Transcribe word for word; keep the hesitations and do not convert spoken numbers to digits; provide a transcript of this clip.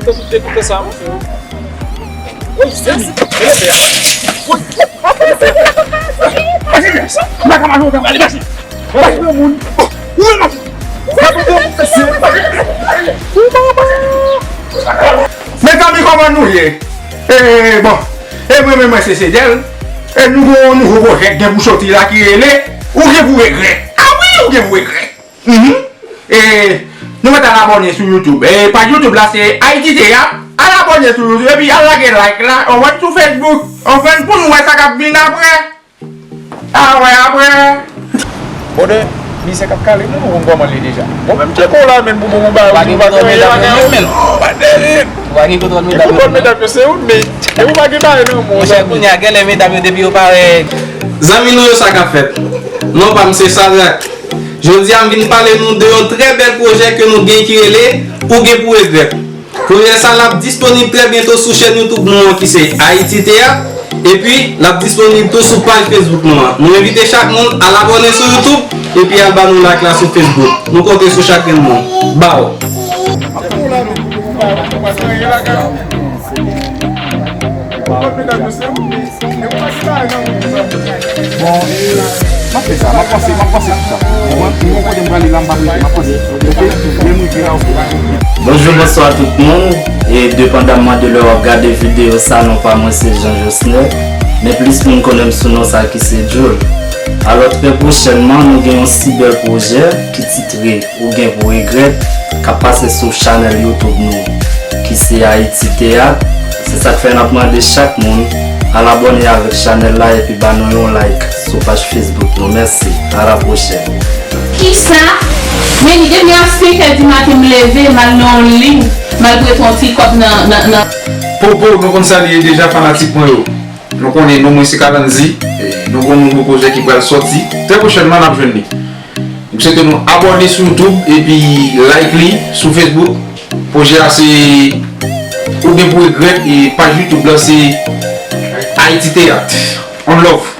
Dekoute sa, wi. Wi, se li. Se le pè. Wi. Pase dèyè sa. M pa ka mache, ale pase. Pase nan moun. Ou menm mache. Mezanmi, kòman nou ye? E, bon. E mwen, mwen, mwen, se Sedel. E nou gon yon nouvo pwojè k gen pou soti la ki rele Ou gen pou regrèt. A wi, ou gen pou regrèt. Mhm. E nou mèt al abòne sou YouTube. E paj YouTube la se Ayiti Teyat. Al abòne sou YouTube epi al lage like la. Ou wè sou Facebook. Anfen, pou nou wè sa k ap vin apre. A wè apre. Brother, misye k ap kale moun, ou konn kòman l ye deja. Bon, menm tcheko la, menm pou bon bagay. Pa gen kontwòl medam yo menm, menm. Oh, Mandarin. Pa gen kontwòl medam yo. Kontwòl medam yo se ou, men. E ou pa gen bagay nan men w. Monchè, kounye a, genlè medam yo, depi yo parèt. Zanmi nou yo, sa k ap fèt? Non pa m se Sadrak. Jodi a, m vin pale nou de yon trè bèl pwojè ke nou gen ki rele Ou gen pou regrèt. Pwojè sa l ap disponib trè byento sou chèn YouTube nou an ki se Ayiti Teyat, epi l ap disponib tou sou paj Facebook nou an. Nou envite chak moun al abòne sou YouTube, epi al ba nou like la sou Facebook. Nou konte sou chak grenn moun. Baw! Bon, e, m ap fè sa, m ap panse, m ap panse sou sa. Ou konprann? M gon kote m prale la, m p ap rete, m ap panse. Oke? Lè m rive a, oke. Bonjou, bonswa tout moun. E depandamman de lè w ap gade videyo sa, non pa mwen se Jean Josner, men plis moun konnen m sou non sa ki se Jul. Alò, trè pwochènman, nou gen yon si bèl pwojè ki titre Ou gen pou regrèt k ap pase sou chanèl YouTube nou, ki se Ayiti Teyat. Se sa k fè n ap mande chak moun al abòne avèk chanèl la epi ba nou yon like sou paj Facebook nou. Mèsi. A la pwochèn. Kisa? Men depi a senk è di maten m leve, m al nan yon liy, m al prete yon ti kòb nan, nan, nan. Popo, nou konn sa li ye deja, fanatik mwen yo. Nou konnen non mwen se Kalanzi. E nou gon nouvo pwojè ki pral sòti. Trè pwochènman, n ap jwenn li. M swete nou abòne sou YouTube epi like li sou Facebook. Pwojè a se Ou gen pou regrèt e paj YouTube la se Ayiti Teyat. On love.